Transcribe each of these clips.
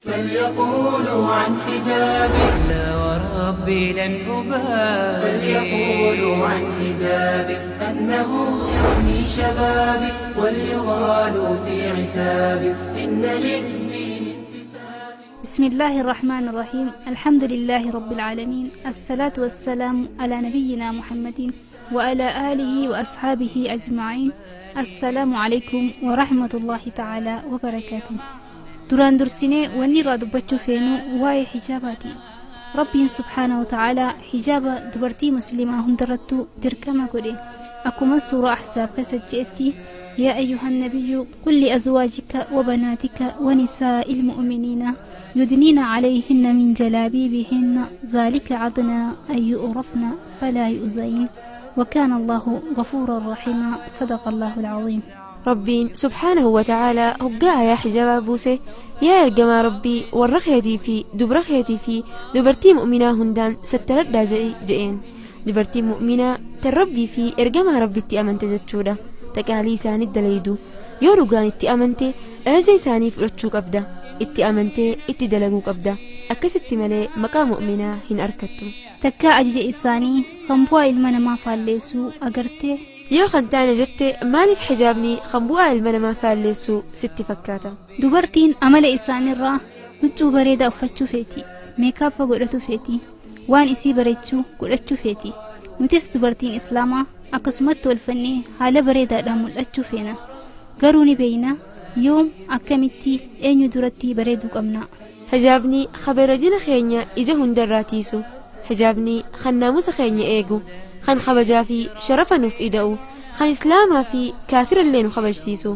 فليقولوا عن حجابي، لا وربي لن أبالي. فليقولوا عن حجابي أنه يفني شبابي، وليغالوا في عتابي، إن للدين انتسابي. بسم الله الرحمن الرحيم. الحمد لله رب العالمين، الصلاة والسلام على نبينا محمد وعلى آله وأصحابه أجمعين. السلام عليكم ورحمة الله تعالى وبركاته. Duraan dursinee wanni irraa dubbachuu feenu waa'ee hijaabaati. Rabbiin subhaanahu wa ta'aalaa hijaaba dubartii musliimaa hundarrattuu dirqama godhe. Akkuma suuraa Ahzaab keessatti je'etti: يا أيها النبي قل لأزواجك وبناتك ونساء المؤمنين يدنين عليهن من جلابيبهن ذلك أدنى أن يعرفن فلا يؤذين وكان الله غفورا رحيما. صدق الله العظيم. Rabbiin subhaanahu wa ta'aalaa hoggaa aayaa hijaabaa buuse, yaa ergamaa Rabbii, warra keetii fi dubra keetii fi dubartii mu'minaa hundaan sattaradhaa jedhi je'een. Dubartiin mu'minaa tan Rabbii fi ergamaa Rabbitti amante jechuudha. Taqaalii isaanii dalaydu yoo dhugaan itti amante, ajaja isaanii fudhachuu qabda, itti amantee itti dalaguu qabda. Akkasitti malee maqaa mu'minaa hin arkattu. Takkaa ajaja isaanii kan bu'aa ilma namaa faalleessuu agartee? Yoo kan taane jette, maaliif hijaabni kan bu'aa ilma namaa faalleessuu sitti fakkaata? Dubartiin amala isaaniirraa huccuu bareedaa uffachuu feeti, makeup godhachuu feeti, waan isii bareechuu godhachuu feeti. Nutis dubartiin islaamaa akkasumatti tolfannee haala bareedaadhaan mul'achuu feena. Garuu ni beeyna yoom, akkamitti, eenyu duratti bareeduu qabna? Hijaabni kabareedina keenya ija hundarraa tiisu, hijaabni kan naamusa keenya eegu, kan kabajaa fi sharafa nuuf ida'u, kan islaamaa fi kaafirallee nu kabajsiisu,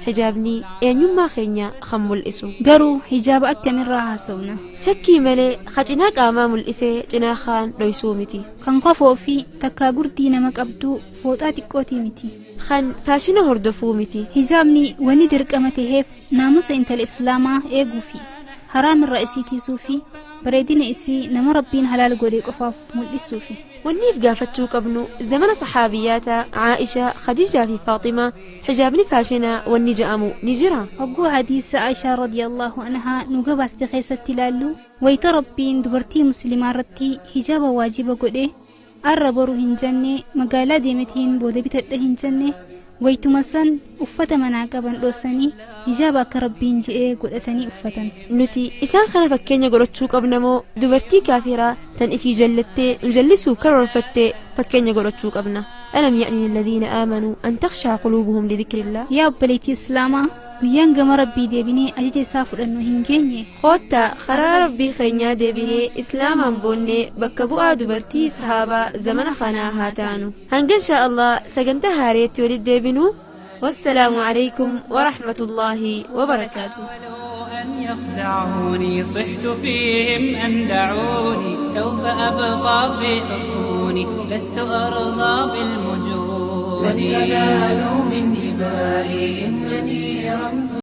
hijaabni eenyummaa keenya kan mul'isu. Garuu hijaaba akkamirraa haasawna? Shakkii malee ka cinaa qaamaa mul'isee cinaa kaan dhoysuu miti. Kan kofoo fi takkaa gurdii nama qabduu fooxaa xiqqootii miti. Kan faashina hordofuu miti. Hijaabni wanni dirqama taheef naamusa intala islaamaa eeguu fi haraam irraa isii tiisuu fi bareedina isii nama Rabbiin halaal godhe qofaaf mul'isuufi. Wanniif gaafachuu qabnu, zamana saxaabiyyaata Caa'ishaa, Khadiijaa fi Faaximaa hijaabni faashinaa wanni ja'amu ni jira? Hogguu hadiisa Aishaa radiyallahu anhaa nu gabaaste keessatti ilaallu, wayita Rabbiin dubartii musliimaa irratti hijaaba waajiba godhe, arra boru hin jenne, magaalaa deemetiin booda bitadha hin jenne, wayituma san uffata manaa qaban dhoosanii hijaaba akka Rabbiin je'ee godhatanii uffatan. Nuti isaan kana fakkeenya godhachuu qabna moo dubartii kaafiraa tan ifii jallattee nu jallisuu karoorfattee fakkeenya godhachuu qabna? ألم يأن للذين آمنوا أن تخشع قلوبهم لذكر الله. Yaa obboleettii islaamaa, guyyaan gama Rabbii deebinee ajaja isaa fudhannu hin geenye? Koottaa karaa Rabbii keenyaa deebinee islaamaan boonnee bakka bu'aa dubartii sahaabaa zamana kanaa haa taanu. Hanga inshaa Allah sagantaa haareetti walitti deebinu, wassalaamu alaikum warahmatullaahi wabarakaatu. أن يخدعوني صحت فيهم أن دعوني سوف أبقى في حصوني، لست أرضى بالمجون. لن ينالوا من إبائي، إنني رمز